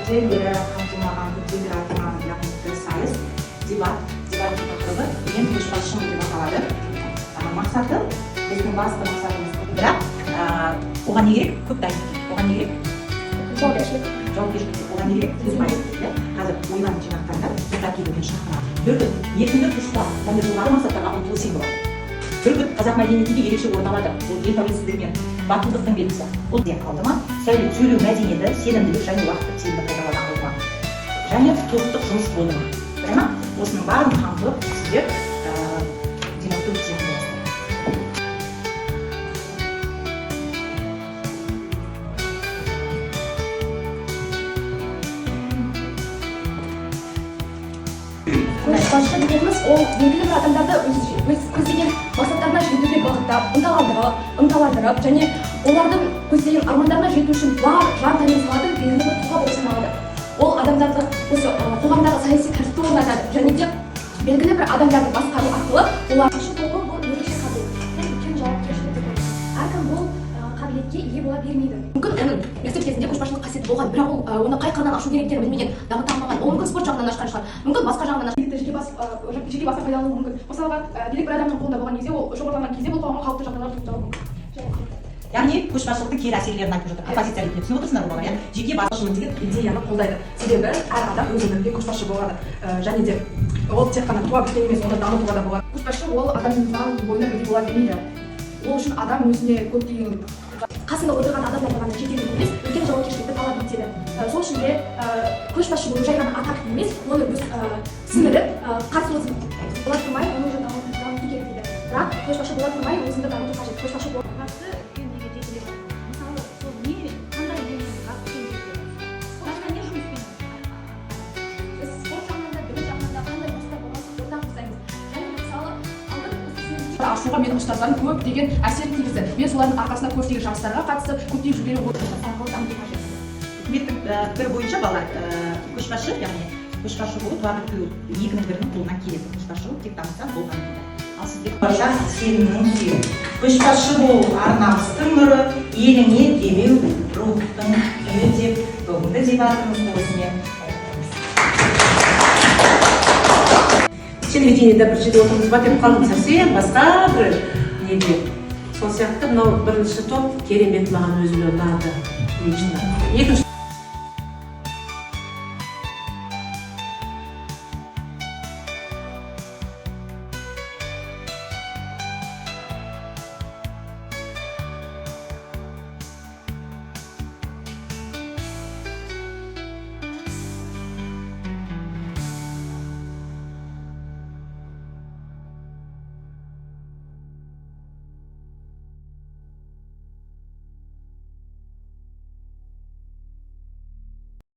Көптен бері қамтылмаған, көптен бері айтылмаған, яғни пікірсайыс, дебат. Дебаттың тақырыбы «Мен көшбасшымын» деп аталады. Мақсаты, біздің басты мақсатымыз, бірақ оған не керек? Көп дайындық керек. Оған не керек? Жауапкершілік. Жауапкершілік керек. Оған не керек? Көзқарас, иә. Қазір ойланып жинақтаңдар. Тоқтап келумен шақырамын. Бүркіт еркіндік құшпа және жоғары мақсаттарға ұмтылу символы. Бүркіт қазақ мәдениетінде ерекше орын алады. Ол ел тәуелсіздігі мен батылдықтың белгісі. Ол де қалды ма? Сөйлеу мәдениеті, сенімділік және уақытты тиімді пайдалана алу ма? Және топтық жұмыс болу ма? Жарай ма? Осының барын қамтып, сіздер дебатты өткізетін боласыздар. Көшбасшы дегеніміз ол белгілі бір адамдарды өз көздеген мақсаттарына жетуге бағыттап, ынталандырып және олардың көздеген армандарына жету үшін бар жан тәнін салатын белгілі бір тұлға болып саналады. Ол адамдарды осы қоғамдағы саяси тәртіпті орнатады және де белгілі бір адамдарды басқару арқылы олар. Көшбасшы болу бұл ерекше қабілет, бұл үлкен жауапкершілік деп ойлаймын. Әркім бұл қабілетке ие бола бермейді. Мүмкін, оның мектеп кезінде көшбасшылық қасиеті болған, бірақ ол оны қай қырынан ашу керектігін білмеген, дамыта алмаған. Ол мүмкін спорт жағынан ашқан шығар, мүмкін басқа жағынан. Билікті жеке басына пайдалануы мүмкін. Мысалға, билік бір адамның қолында болған кезде, ол шоғырланған кезде, бұл қоғамға қауіпті жағдайлар туындауы мүмкін. Яғни көшбасшылықтың кері әсерлерін айтып жатыр оппозиция ретінде. Түсініп отырсыңдар ғой, балалар, иә? Жеке басшымын деген Идеяны қолдайды, себебі әр адам өз өмірінде көшбасшы болады. Және де ол тек қана туа біткен емес, оны дамытуға да болады. Көшбасшы ол адамның бойына бірдей бола бермейді. Ол үшін адам өзіне көптеген Қасында отырған адамдарға ғана жетелеу емес, үлкен жауапкершілікті талап етеді. Сол үшін де көшбасшы болу жай ғана атақ емес, оны өз сіңіріп, қарсы бола тұрмай, оны уже дамыту керек дейді. Бірақ көшбасшы бола тұрмай, өзіңді дамыту қажет. Көшбасшы Басты үлкен неге жетелеп, мысалы, сол не, қандай немен, бағытпен жетелеп, басқа не жұмыспен? Біз спорт жағынан да, білім жағынан да қандай курстар болмасын, ортақ жасаймыз. Және мысалы, алдын осы Ашуға менің ұстаздарым көптеген әсерін тигізді. Мен солардың арқасында көптеген жарыстарға қатысып, көптеген жүлделер арқылы дамыту қажет. Үкіметтің пікірі бойынша, балалар, көшбасшы, яғни көшбасшы болу туа бітпеу, екінің бірінің қолынан келеді. Көшбасшы болу тек дамытсаң болғаны дейді. Ал сіздер барша сенімнің сүйі. Көшбасшы бол, ар намыстың нұры, еліңе демеу, рухтың үйі деп бүгінгі дебатымызды осымен аяқтаймыз. Телевидениеде бір жерде отырмыз ба деп қалдым, совсем басқа бір неде. Сол сияқты мынау бірінші топ керемет, маған өзіме ұнады лично. Екінші